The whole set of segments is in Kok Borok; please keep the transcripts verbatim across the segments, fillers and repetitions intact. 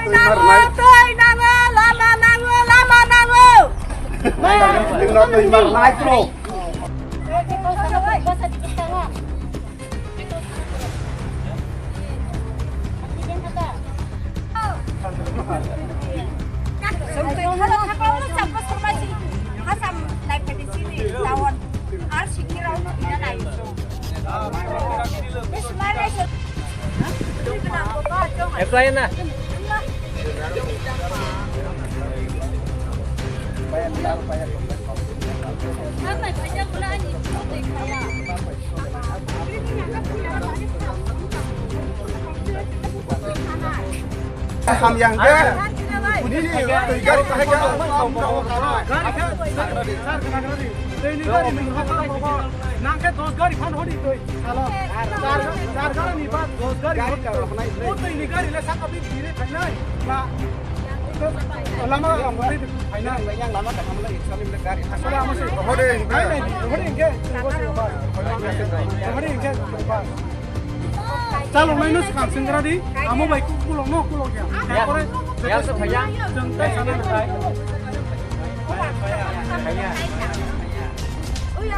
Nango, twi nango, lama nango, lama nango. Twi nango, twi nango. Ham yang ke. Ini ni, gari pakai ke. Gari ke. Ini gari ni, nang ke dos gari phan hori toi. Salo. Char, char gari ni ba dos gari hori toi. O toi ni gari le saka bi dire phainai. Ba. Lama ang hori phainai. Yang lama ka hamla insani le gari. Asala amo se. Hori. Nai, nai, hori ke. Hori ke. Ba. Chaloknai no swkang senggra di, amo bai ku-, kulok no kulok ya. Ya. Pore ya, so phaiya. Chwng tai sana na tai. Phaiya.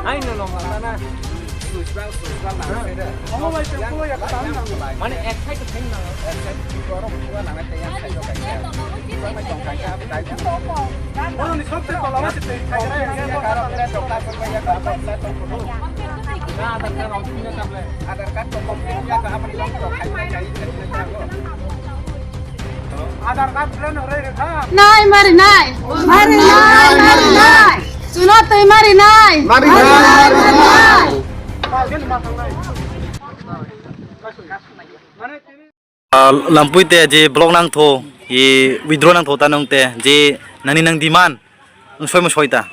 Ai no no ma na. Amo bai chwng kulok ya, ta na. Mane ek side to theng na. Bono ni sob se tola ma se twi khai ra ya. Aadhaar card to complete ya ka apni log to khai khai khai khai. Aadhaar card plan hore re kha. Nai mari nai. Mari nai, mari nai. Chuno twi mari nai. Mari nai, mari nai. Mane tini Ah, lampui te je block nang tho, ye withdraw nang tho ta nung te, je nani nang demand, nung soi mo soi ta.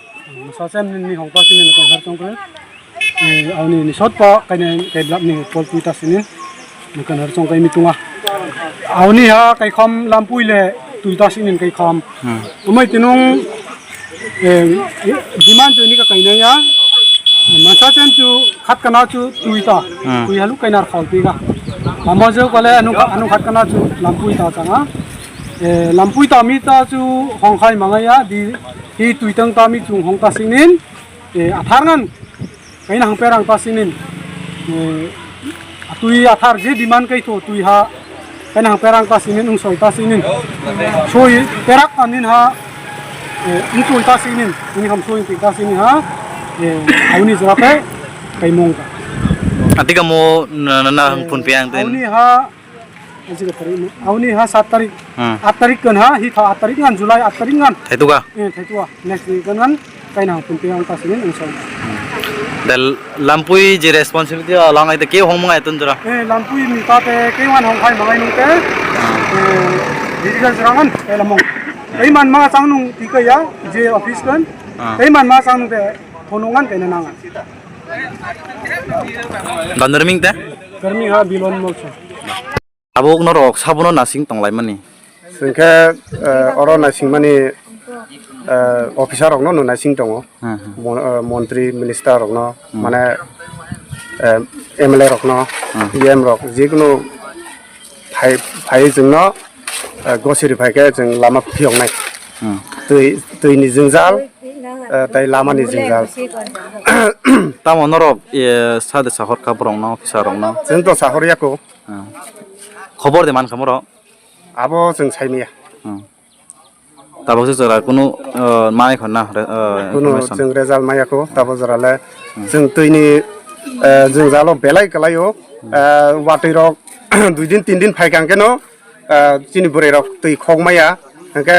Sasen ni hong pa sini nung har chong kre. Eh, auni ni short pa kaine kai blap ni pol tui ta sini nung har chong kai mi tunga. Auni ha kai kham lampui le tui ta sini kai kham. Hmm. Umai tinung Eh, demand chu ni ka kainai ya. Mansa chen chu khat kana chu tui ta. Hmm. Tui halu kainar khol pi ga. Amo je kole anu, anu khat kana chu lampui ta changa. Eh, lampui ta mi ta chu hong khai manga ya di, hi tui tang ta mi chung hong ta singnin. Eh, athar ngan. Kaina hang perang ta sinin, eh, tui athar je demand kai tho tui ha. Kaina hang perang ta sinin, ung soi ta sinin. Soi perak anin ha, eh, ung tui ta sinin, ini ham soi tui ta sinin ha. Eh, auni jora pe kai mong ta. Atika mo na, na, na hang phun piang ten. Auni ha, Aji ka tarik no. Auni ha sat tarik. Hmm. At tarik kan ha, hi tha at tarik ngan, July at tarik ngan. Thaitu ka? Eh, thaitu ka. Next week kan ngan, kaina hang pun pe ang ta sini, insya Allah. Dal lampui je responsibility alang ai te ke hong mangai tun jora. Eh, lampui mi ta te ke wan hong khai mangai nung te. Hmm. Eh, diri ka jora ngan, eh, lamong. Ei man ma chang nung ti ka ya, je office kan. Hmm. Ei man ma chang nung te, phone ngan kaina nangan. Bandar ming te? Karmi ha bilon molso. Tabuk norok sabono nasing tonglaimani. Chwngkhe, eh, oro nasingmani, eh, officer rokno no nasing tongo. Hmm, hmm. Mon-, eh, montri, minister rokno, Hmm. mane, eh, M L A rokno, Hmm. E M rok, jikunu phai, phai chwngno, eh, gosiri phaikhe chwng lama phiyoknai. Hmm. Twi, twini jwngjal, eh, tei lamani jwngjal. Tamo norok, eh, sade sahor kha borokno, officer rokno? Chwng to sahor yako. Hmm. Khobor de man kha borok? Abo chwng saimaya. Hmm. Tabok se jora kunu, uh, mai khon na, uh, Kunu information. Chwng result maya ko, tabo jora le Hmm. chwng twini, uh, jwngjalo belai kwlaio. Uh, watwi rok dui din tin din phai kang keno, uh, chini bwrwi rok twi khok maya, hwnkhe,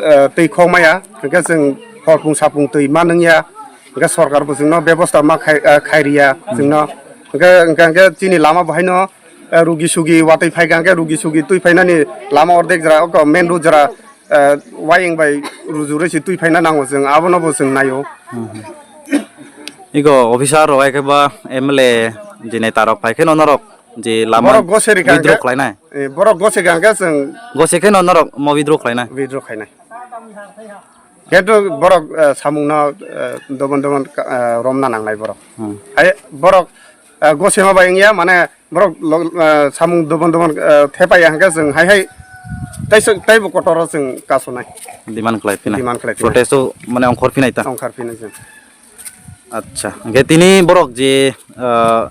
uh, twi khok maya, hwnkhe chwng horpung sapung twi ma nungya, hwnkhe sorkar bo chwngno bebosta ma khai, uh, khairiya chwngno, hwnkhe, hwnkhe, hwnkhe chini lama bo haino, eh, rugi sugi watwi phai kha, hwnkhe rugi sugi twi phainani lama ordek jora, oko main road jora, eh, wayeng bai ruju rwi se twi phaina nango chwng, abono bo chwng naio. Hmm. Iko officer rok, hai khe ba M L A je neta rok phai khe no norok je lama Borok gose rikha withdraw hwnkhe, khlainai. Eh, borok gose rikha hwnkhe chwng Gose khe no norok mo withdraw khlainai. Withdraw khainai. Kintu borok, eh, samungno, eh, dobon dobon, eh, romna nangnai borok. Hmm. Hai borok, eh, gosima bai wngya, mane borok lo-, eh, samung dobon dobon, eh, thepaiya hwnkhe chwng hai hai Tai se, taibo kotor o chwng kasonai. Demand khlai phinai. Demand khlai phinai. Protest o mane ongkhor phinai ta. Ongkhor phinai chwng. Acha, hingke tini borok je, ah,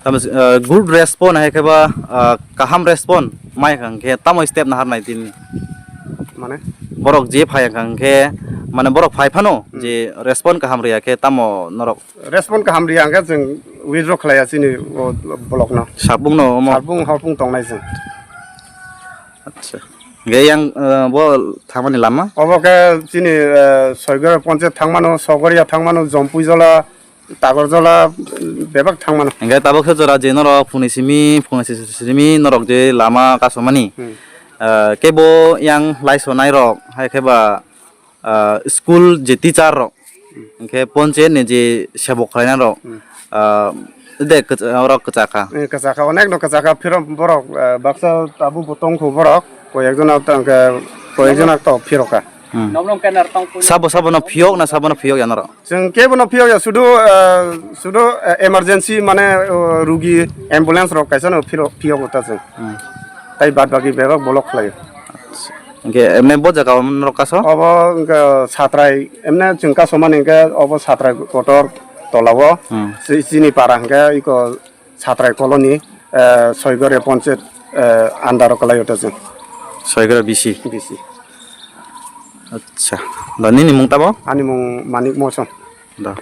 tamo, ah, good respond hai khe ba, ah, kaham respond mai kha hingke tamo step nahar nai tini. Mane? Borok je phai kha hingke, mane borok phai phano Hmm. je respond kaham riya khe tamo norok Respond kaham ri hingke chwng withdraw khlaiya chini o block no. Sabung no omo. Sabung horpung tongnai chwng. Acha. Ge yang, eh, bo thangmani lama? Obo khe chini, eh, Soigor Ponchayat thangmano, Sogoria thangmano, Jompuijola, Tagorjola, bebak thangmano. Hingke tabok khe jora je norok phunui simi, phunui simi norok je lama kasomani. Hmm. Eh, kebo yang laisonai rok, hai khe ba ah, school je teacher rok, hingke ponchayat ni je sebok khlaina rok, Hmm. ah, de kwch-, oro kwchakha. Eh, kwchakha, onek no kwchakha, phirok borok, ah, baksa tabuk bo tongkho borok, koyek jona tongkhe, koyek jona to phirokha. Hmm. Sabo sabo no phiyok na sabo no phiyok ya norok? Chwng kebo no phiyok ya, sudu, ah, sudu, ah, emergency mane, oh, rugi ambulance rok kaisa no phiro-, phiyok ta chwng. Hmm. Tai bad baki bebak bolok khlai. Hingke emne bo jaga o norok kaso? Obo hingke satrai, emne chwng kasomani hingke obo satrai kotor tola o. Hmm. Si-, chini para hingke iko satrai colony, eh, Soigore ponchayat, eh, under o kwlai o ta chwng. Soigore B C? B C. Acha. Da nini mung tamo? Ani mung Manik Moson. Da.